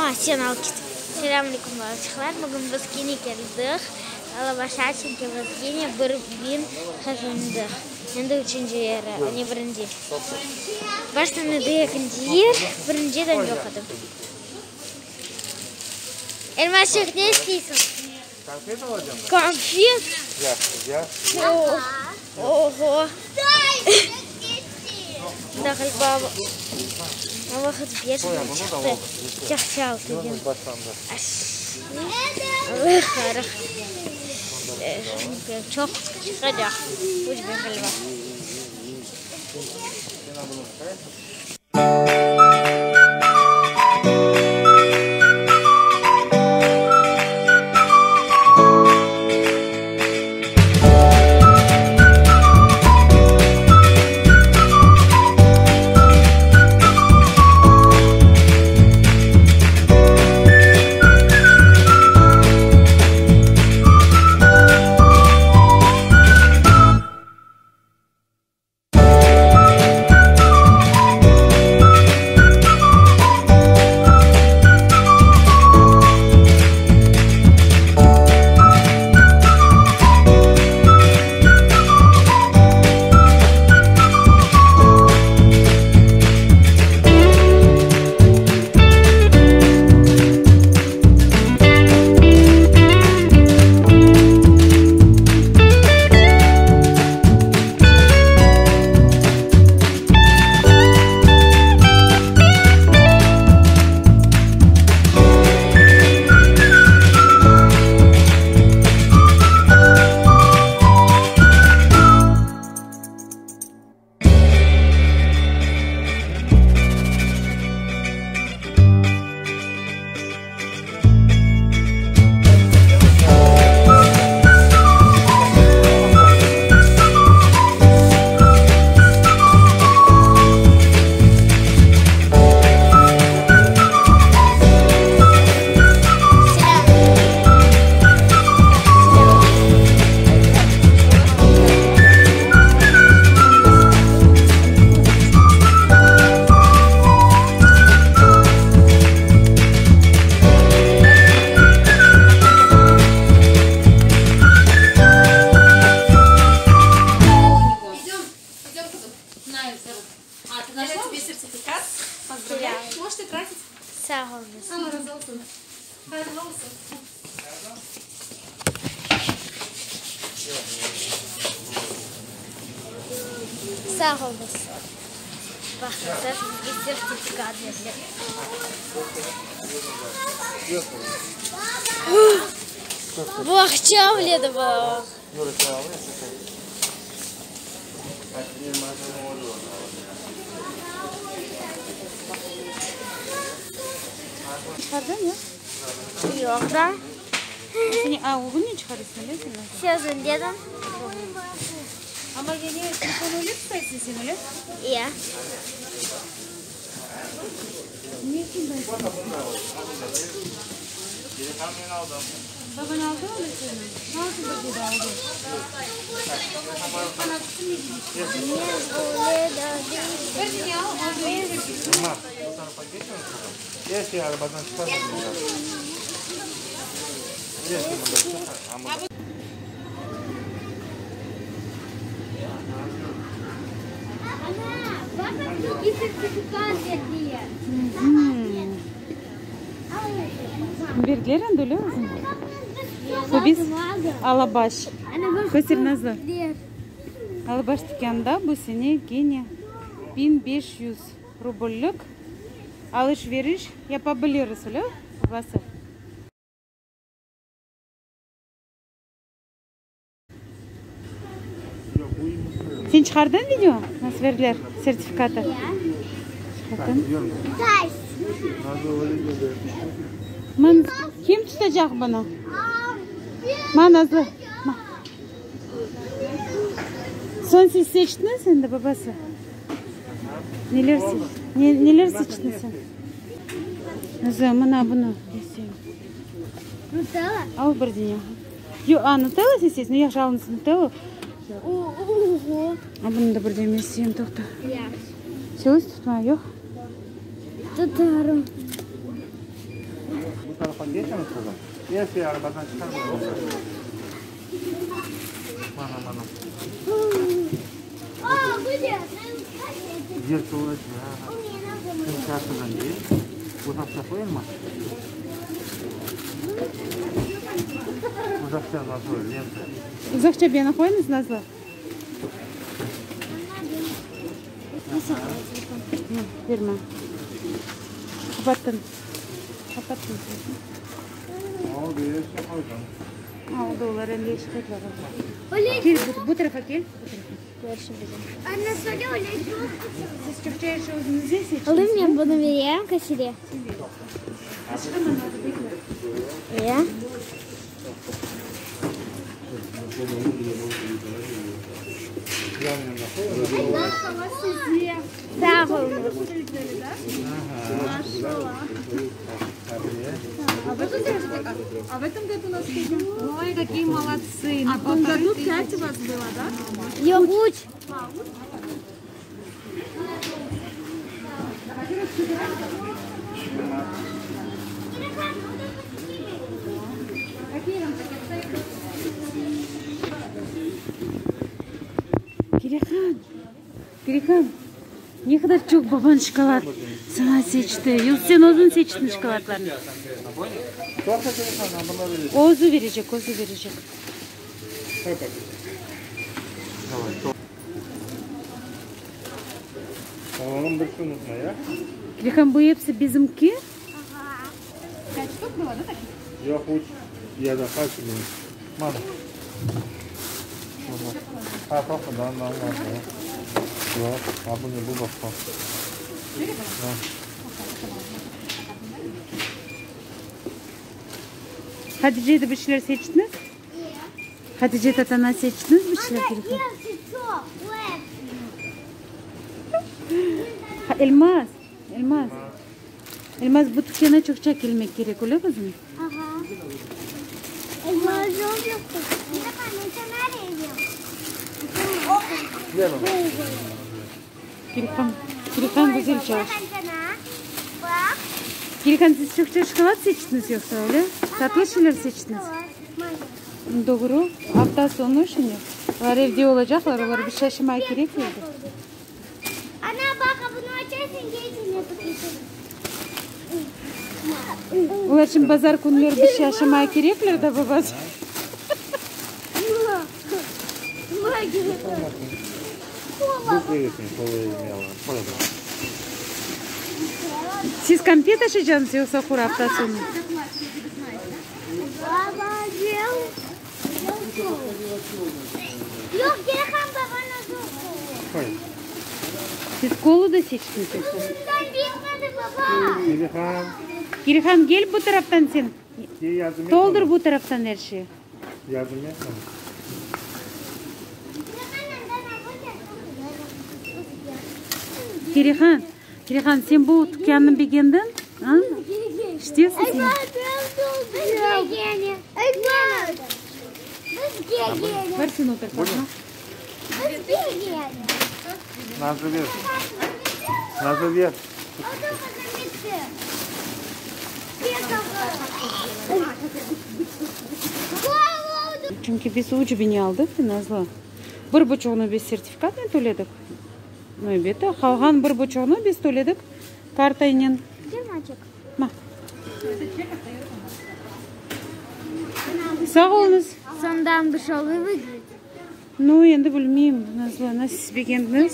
Ma, sen al ket. Selâm aleyküm, balaçıqlar. Bugün biz kene keldik Alabaşa, çünki biz kene 1000 qazandıq. Endi üçünci yeri, ne birinci. Baştan edi ekinci yer, birinciden yoq edi. Elmasçıq, ne isteysiñ? Konfet alacağım. Konfet? Ya, ya. Oho. Da ğaliba o vaqıt 5000 çıqtı. Çaqçal degen. Qarıq. Çoq çıqacaq. 3000 ğaliba. Sağ oluñız. Sağ oluñız. Baqıñız, bizge sertifikat berdiler. Bu aqça bile de bala. Çıqardıñ ya? Yoq da. Sen, a, bugün ne çıqarırsıñ, bilesiñmi? Sezin dedim. Amma yani telefon öyle tutaysıñ sen, öyle? Ya. Ne içün Baban aldı öyle seni? Ne oldu bir de aldı? Bana tutun ne diyeceksin? Bir dünya aldı. Ma, bu tarafa geçin. Geçti arabadan çıkarmadım. Geçti bunda çıkar. Ama Ana, bak bizge sertifikat berdiler. Berdiler endi öyle özüñ? Bu biz Alabaş. Köster Nazlı. Alabaş tükânında bu sene kene 1500 rubllik alış-veriş yapa biliriz, öyle, babası? Sen çıqardıñ video? Nasıl berdiler sertifikatı? Çıqardıñ. Man, kim tutacaq bunı? Ma, Nazlı. Ma. Soñ siz seçtiñiz endi, babası? Neler, ne, neler seçtiñ sen? Nazlı, mına bunı. Nutella? Al bir dene. Yo, a, Nutella sen seçtiñ? Yahşı, al Nutella. Ого. A bunı da bir dene isteyim, toqta. Ya. Söz tutma, yoq. Tutarım. tarafa geçiniz, qızım. Er şey arabadan çıqarma. Mana, mana. Yırtılacaq. Sen kartadan geç. Uzaqça qoy, Elmaz. Uzaqça, Nazlı, lenta. Uzaqça bir yana qoyıñız, Nazlı. Berme. Qapattım. Qapattım. Oldı, er şey qoydım. Oldı, olar endi eşik qoydılar. Kel, bu tarafa kel. Siz çoqça er şey özüñizge seçtiñiz. Alayım men bunı vereyim kasire. Aşkım, Nazlı, bekle. Ya. Yan yanına qoy. Sağ oluñız. А в этом году у нас сколько? Ой, какие молодцы. А в том году 5 у вас было, да? Yoq, üç. Kirihan, Kirihan, ne qadar çoq babañ şokolad saña seçti. Yoq, sen özüñ seçtiñ şokoladlarnı. Toqta, telefon, buna verecek. Özü verecek, özü verecek. Qoy paket. Давай, Oğlum bir şey unutma ya. Kirihan, bu episi bizimki. 5 штук было, да, таких? Yoq, üç. Ya da qaç bilmeyim. Mana. Ha, toqta, da, da, da. Yoq, ha, bu ne, bu başqa. Ha. Hatice de bir şeyler seçtiñiz? Hatice tatana seçtiñiz bir şeyler, Kirihan? Ha, Elmaz, Elmaz. Elmaz, bu tükâna çoqça kelmek kerek, öyle qızım? Aha. Elmaz yok. Bir de ben nereye Gel oğlum. Kirihan, Kirihan güzel çalış. Bak. Kirihan, siz çoqça şokolad seçtiñiz yoqsa, öyle? Tatlı şeyler seçtiñiz? Doğru. Afta soñu şimdi. Olar evde olacaqlar, olar bir şaşmay kerek edi. Ana bak bunu açarsın geçin yapıp getirin. Olar şimdi bazar künleri bir şaşmay kerekler da babası. Bu verirsin, kolayı Koy oğlum. Siz konfet aşaycañız yoqsa quru afta soñu? Baba gel. Yoq Kirihan babanı Qoy. Siz kolu da seçtiñiz yoqsa? Bundan bitmedi baba. Kirihan, Kirihan gel bu taraftan sen. gel yardım et. Toldur bu taraftan er şeyi. Yardım et. Kirihan, Kirihan sen bu tükânnı begendiñ? A? İşte sen. Biz gene. Biz gene. Ver sen o tarafa. Biz gene. Nazlı ver. Nazlı ver. O da bitti. Bir Çünki biz ucubine aldıq, Nazlı. Bir buçuğını biz sertifikatnen töledik. Ну, elbette, qalğan bir buçuğını biz töledik kartaynen. Мальчик. Ma. Sağ oluñız. Sondan bir şey выиграть. Ну, endi bilmeyim, Nazlı, nasıl begendiñiz?